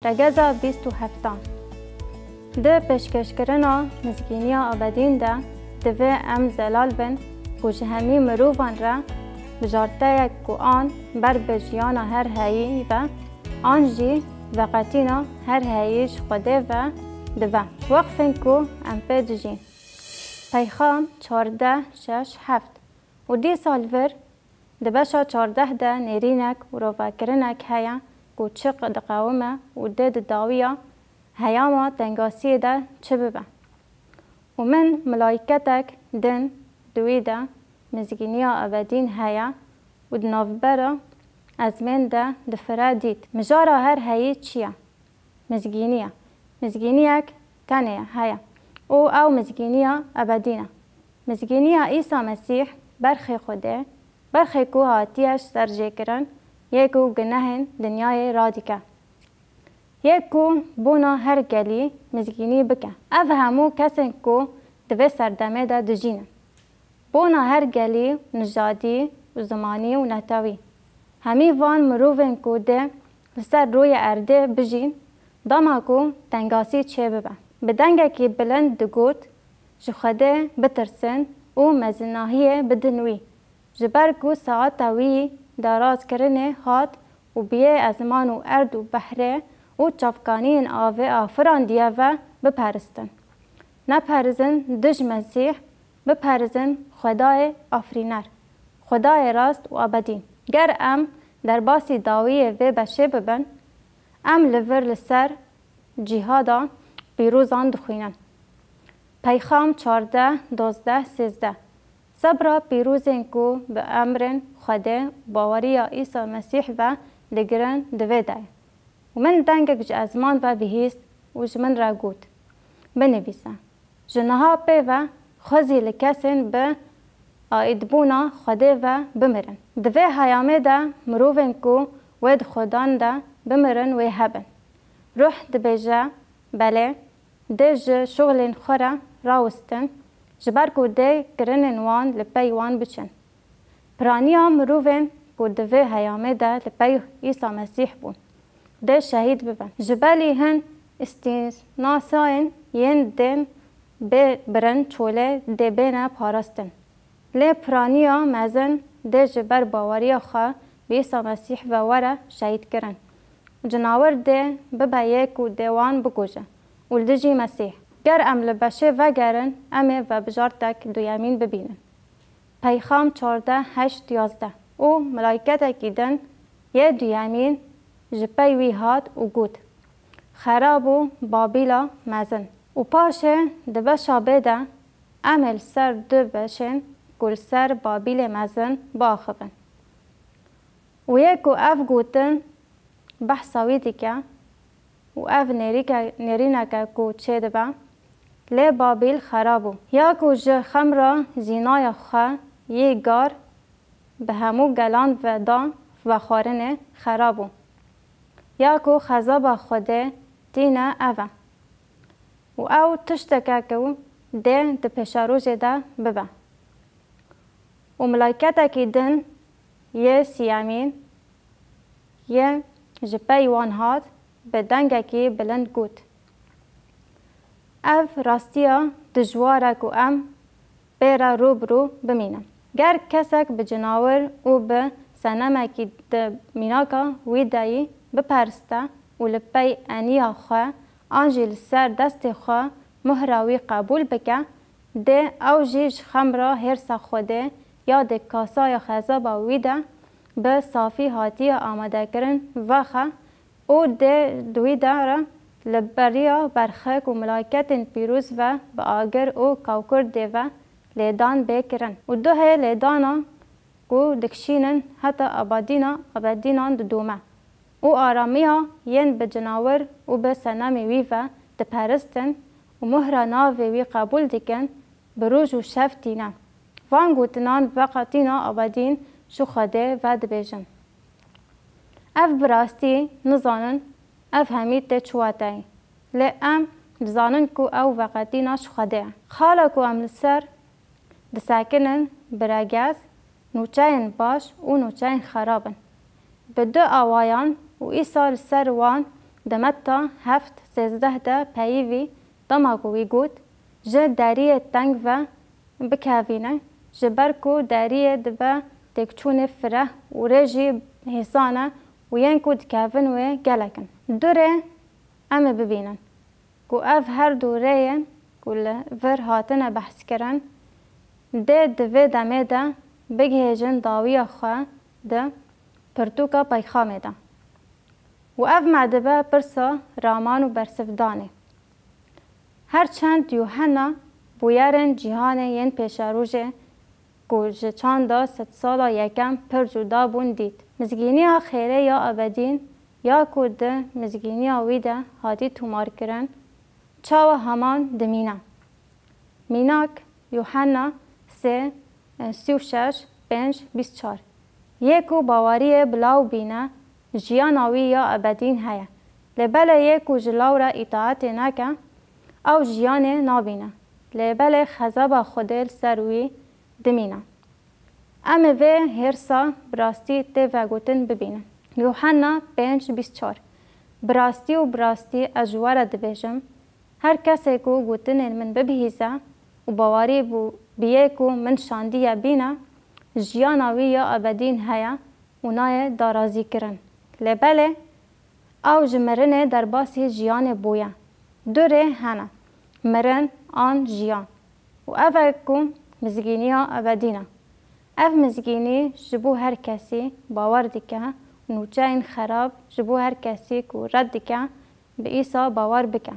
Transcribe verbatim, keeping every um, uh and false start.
Regeza bîst û heftan. Di pêşkêşkirina mizgîniya ebedîn de divê em zelal bin ku ji hemî mirovan re bijarteyek ku an ber bi jiyana her heyî ve an jî veqetîna her heyî ji Xwedê ve dibe. Weqfên ku em pê dijîn. Peyxam çardeh şeş heft. Û dîsa li vir di beşa çardeh de nêrînek û rovekirinek heye ku çiq diqewime û dê di dawiya heyama tengasiyê de çi bibe. Û min milayketek din di wî de mizgîniya ebedîn heye û di navbera ezmên de difire dît. Mijara her heyî çi ye? Mizgînî ye. Mizgîniyek tenê ye, heye. Û ew mizgîniya ebedî ne. Mizgîniya Îsa Mesîh, berxê Xwedê, berxê ku hatiye ji ser jêkirin, yê ku gunehên dinyayê radike. Yê ku bona her gelî mizgînî bike. Ev hemû kesên ku di vê serdemê de dijînin. Bona her gelî, nijadî û zimanî û netewî. Hemî van mirovên ku dê li ser rûyê erdê bijîn, dema ku tengasî çêbibe. Bi dengekî bilind digot, ji Xwedê bitirsin û mezinahiyê bidin wî. Ji ber ku saeta wî darazkirinê hat û biyê ezman û erd û behrê û çavkaniyên avê afirandiye ve biperistin. Neperizin dij Mesîh, biperizin Xwedayê afirîner, Xwedayê rast û ebedî. Ger em derbasî dawiyê vê beşê bibin, em li vir li ser cîhada pîrozan dixwînin. Peyxam çardeh, dozdeh, sêzdeh. Sebra pîrozên ku bi emrên Xwedê û baweriya Îsa Mesîh ve digirin di vê de ye. Û min dengek ji ezman ve bihîst û ji min re got, binivîse. Ji niha pê ve xwezî li kesên bi aîdbûna Xwedê ve bimirin. Di vê heyamê de mirovên ku wê di Xwedan de bimirin wê hebin. Ruh dibêje, belê, dê ji şixulên xwe re rawistin, ji ber ku dê kirinên wan li pey wan biçin. Piraniya mirovên ku di vê heyamê de li pey Îsa Mesîh bûn, dê şehîd bibin. Ji belî hin îstînasayên yên tên bê birin çolê dê bêne parastin. Lê piraniya mezin dê ji ber baweriya xwe bi Îsa Mesîh ve were şehîdkirin. Cinawir dê bibe yê ku dê wan bikuje û li dijî Mesîh. Ger em li beşê vegerin, em ê vebijartek duyemîn bibînin. Peyxam çardeh, heşt, yazdeh. Û milayketekî din yê duyemîn ji pey wî hat û got, Xerab û Babîla mezin! Û paşê di beşa bê de em ê li ser du beşên ku li ser Babîlê mezin biaxivin. Û yê ku ev gotin behsa wî dike û ev nêrîke-, nêrîneke ku çêdibe, lê Babîl xera bû. Ya ku ji xemra zînaya xwe yê gar bi hemû gelan ve da vexwarinê xera bû. Ya ku xezaba Xwedê tîne ev e. Û ew tişteke ku dê di pêşerojê de bibe. Û milayketekî din yê siyemîn yê ji pey wan hat, bi dengekî bilind got, Ev rastiya dijwar e ku em pê re rû bi rû bimînin. Ger kesek bi cinawir û bi senemekî di mînaka wî de yî biperiste û li pey eniya xwe an jî li ser destê xwe muhra wî qebûl bike, dê ew jî ji xemra hêrsa Xwedê ya di kasaya xezaba wî de bi safî hatiye amadekirin vexe û dê di wî de re li beriya berxek û milayiketên pîroz ve bi agir û kawkirdê ve lêdan bê kirin. Û duhê lêdana ku dikişînin heta ebadîna ebedînan didome. Û aramiya yên bi cinawir û bi senemê wî ve diperistin û muhra navê wî qebûl dikin, bi roj û şev tîne. Van gotinan veqetîna ebedîn ji Xwedê ve dibêjin. Ev bi rastî nizanin ev hemî tê çi wateyê. Lê em dizanin ku ew veqetîna ji Xwedê ye. Xala ku em li ser disekinin bi regez, nûçeyên baş û nûçeyên xerab in. Bi du awayan û Îsa li ser wan Di Metta heft sêzdeh de peyivî dema ku wî got, ji deriyê teng ve bikevîne, ji ber ku deriyê dibe têkçûnê fireh û rê jî hêsan e û yên ku dikevin wê gelek in. Du rê em ê bibînin ku ev her du rêyên ku li vir hatine behskirin, dê di vê demê de bigihêjin dawiya xwe di pirtûka peyxamê de. Û ev me dibe pirsa raman û bersivdanê. Her çend Yuhenna bûyerên cîhanê yên pêşerojê ku ji çanda sedsala yekem pir cuda bûn dît. Mizgîniya xêrê ya ebedîn ya ku di mizgîniya wî de hatî tomarkirin, çawa heman dimîne? Mînak, Yuhenna sê, sî û şeş, pênc, bîst çar. Yê ku baweriyê bila wî bîne, jiyana wî ya ebedîn heye. Lê belê yê ku ji lawre îtaetê neke, ew jiyanê nabîne. Lê belê xezeba Xwedê li ser wî dimîne. Em ê vê hêrsa bi rastî tê vegotin bibînin. Yuhenna pênc bîst çar. Bi rastî û bi rastî ez ji we re dibêjim, her kesê ku gotinên min bibihîze û bawerî bû bi yê ku min şandiye bîne, jiyana wî ya ebedîn heye û nayê darazîkirin. Lê belê ew ji mirinê derbasî jiyanê bûye. Du rê hene, mirin an jiyan. Û ev e ku mizgîniya ebedîn e. Ev mizgînî ji bo her kesî bawer dike, nûçeyên xerab ji bo her kesî ku red dike, bi Îsa bawer bike.